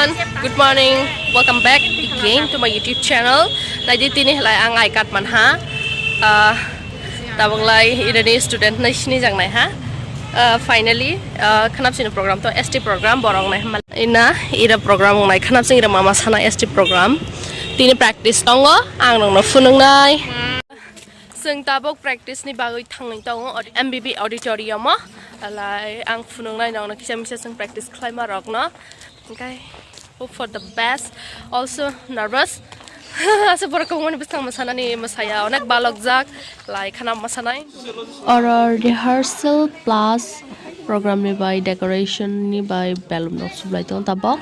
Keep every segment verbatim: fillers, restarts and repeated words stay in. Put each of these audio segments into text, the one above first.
Good morning, welcome back again to my YouTube channel. Naidi tini halai ang I card manha. Ah, tabuk lai irani student nai sini jang nai ha. Ah, finally, ah, khanap sini program to S T program borok nai hama. Ina ira program nai khanap sini ira mama sana S T program. Tini practice tongo, ang nongno phunung nai. Chwng tabuk practice ni bagwi thangwi tongo aud-, M B B auditorium o. Alai ang phunung nai nongno kisa misa chwng practice khlaima rokno. Okay, hope for the best. Also nervous. Asa borok kongmani bwskang mwsanani mwsaya onek balokjak. Lai khana mwsanai. Oro rehearsal plus program ni bai decoration ni bai balloon rok sublai tongo tabok.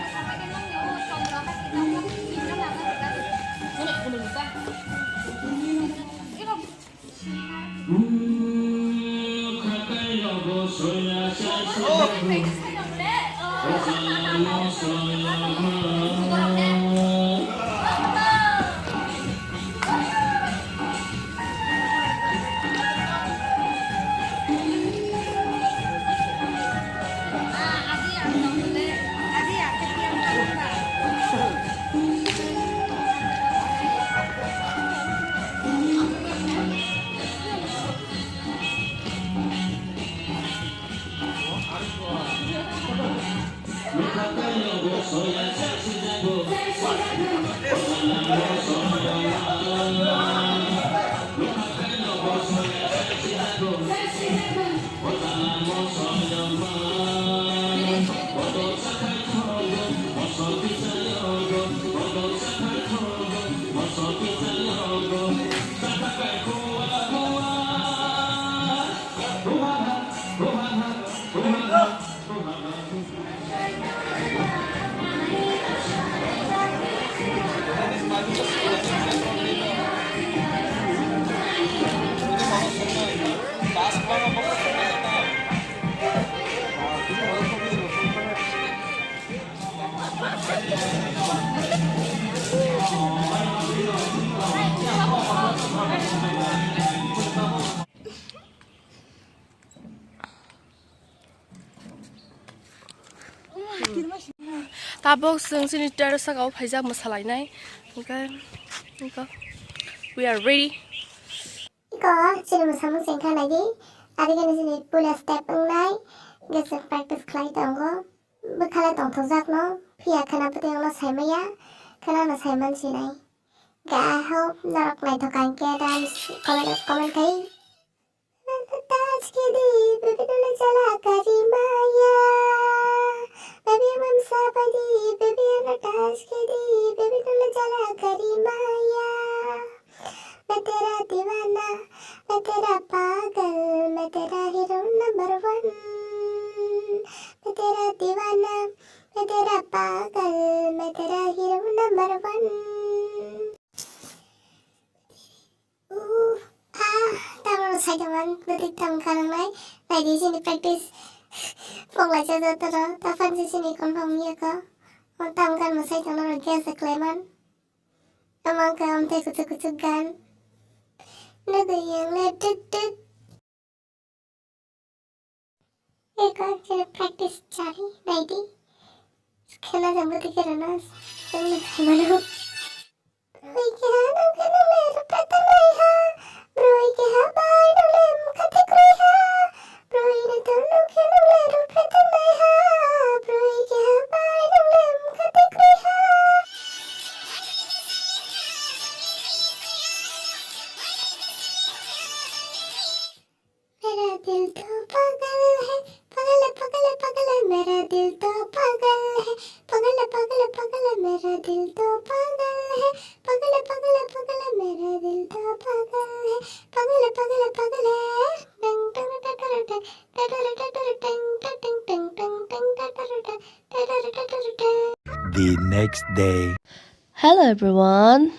Tabuk chwng chini terrace saka o phaijak mwsalainai. Hwnkhe, hwnkhe, we are ready. Iko chini mwsamung chengkha naidi. Adigini chini puila step wngnai. Hwnkhe chwng practice khlai tongo. Bwkhala tongthokjakno. Phiya khwna bwtwi wngno saimaya. Khwnano saiman sinai. Hwnkhe I hope norok naithok kha hwnkhe dance comment, comment khai. Touch khe di, baby, nole jala kari maya. Baby, mamsa pai di, baby, ano touch khe di, baby, nole jala kari maya. Main tera diwana, main tera pagal, main tera hero number one. Main tera diwana, main tera pagal, main tera hero number one. Uh, ah, tamno saida man, bwtwi tam kanangnai. Naidi chini practice. Pokla cha jotoro, ta phansi chini confirm yako. O tam gan mwsai tongna rok guess khlaiman. Amang ka amte kuchuk kuchuk gan. Nugui yang le tuk tuk. Eko khe practice chari naidi. Khela jang bwtwi khe rwna chwngno khaimano. Brwi keha nokhe nokle rwphreh tangnai ha. Brwi keha bai nokle mkha tikrwi ha. Brwi naithok nokhe nokle rwphreh tangnai ha. Brwi keha bai nokle mkha tikrwi ha. मेरा दिल तो पागल है, पागल, पागल, पागल, मेरा दिल तो पागल है, पागल, पागल, पागल, मेरा दिल तो पागल है, पागल, पागल, पागल, मेरा दिल तो पागल है, पागल, पागल, पागल है। टंग, टंग, टटर, टंग, टटर, टटर, टंग, टंग, टंग, टंग, टंग, टटर, टंग, टटर, टटर, टंग। The next day. Hello everyone.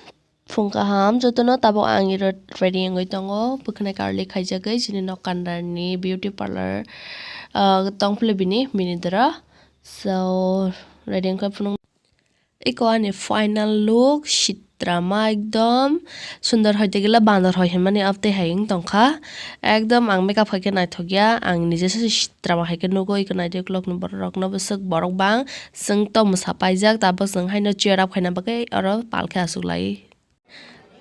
Phung kaham jotono, tabuk ang iro ready wngwi tongo, bwkhwnai karli khaijagwi chini nok kandarni beauty parlour, ah, tongphili bini, bini doro. So, ready wngkha phunuk. Iko ani final look, shit Sitrama ekdom sundor hoi de gila bandor hoi hinmani abtwi hai wng tongkha. Ekdom ang makeup hai khe naithok ya, ang nije se sitrama hai khe nugo, iko naidi ukulok ni borok rok no bwswk borok bang chwng tong mwsa paijak, tabuk chwng haino cheer up khaina bagwi oro pal khe achuk lai.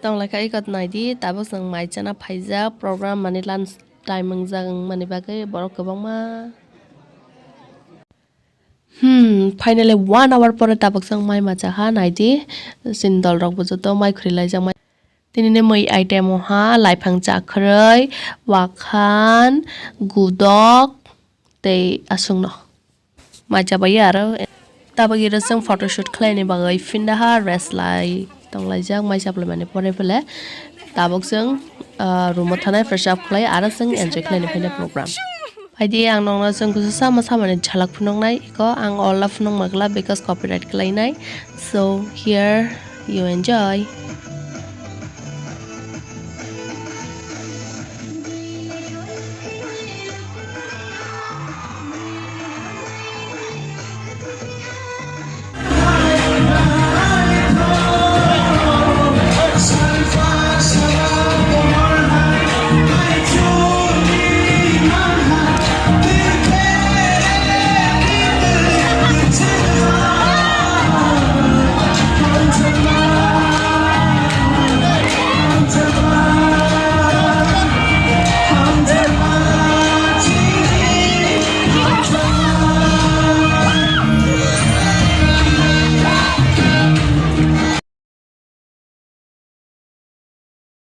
Tong lai kha iko naidi, tabuk chwng mai chana phaijak, program mani lunch time wngjak wngmani bagwi borok kwbangma. Hmm, finally one hour pore tabuk chwng mai macha ha, naidi, chini dol rok bo joto mai khuri laijak mai. Tini ni mui item o ha, laiphang chakhwrwi, wakhan, gudok, tei aswk no. Mai chabai aro tabuk iro chwng photoshoot khlaini bagwi phinda ha, rest lai tong laijak, mai chaplai mani pore phele tabuk chwng, ah, room o thanai, fresh up khlai aro chwng enjoy khlaini phainai program. Phaidi ang nokno chwng kusu sama samani jhalak phunuknai, iko ang ola phunuk magla because copyright khlainai. So here you enjoy.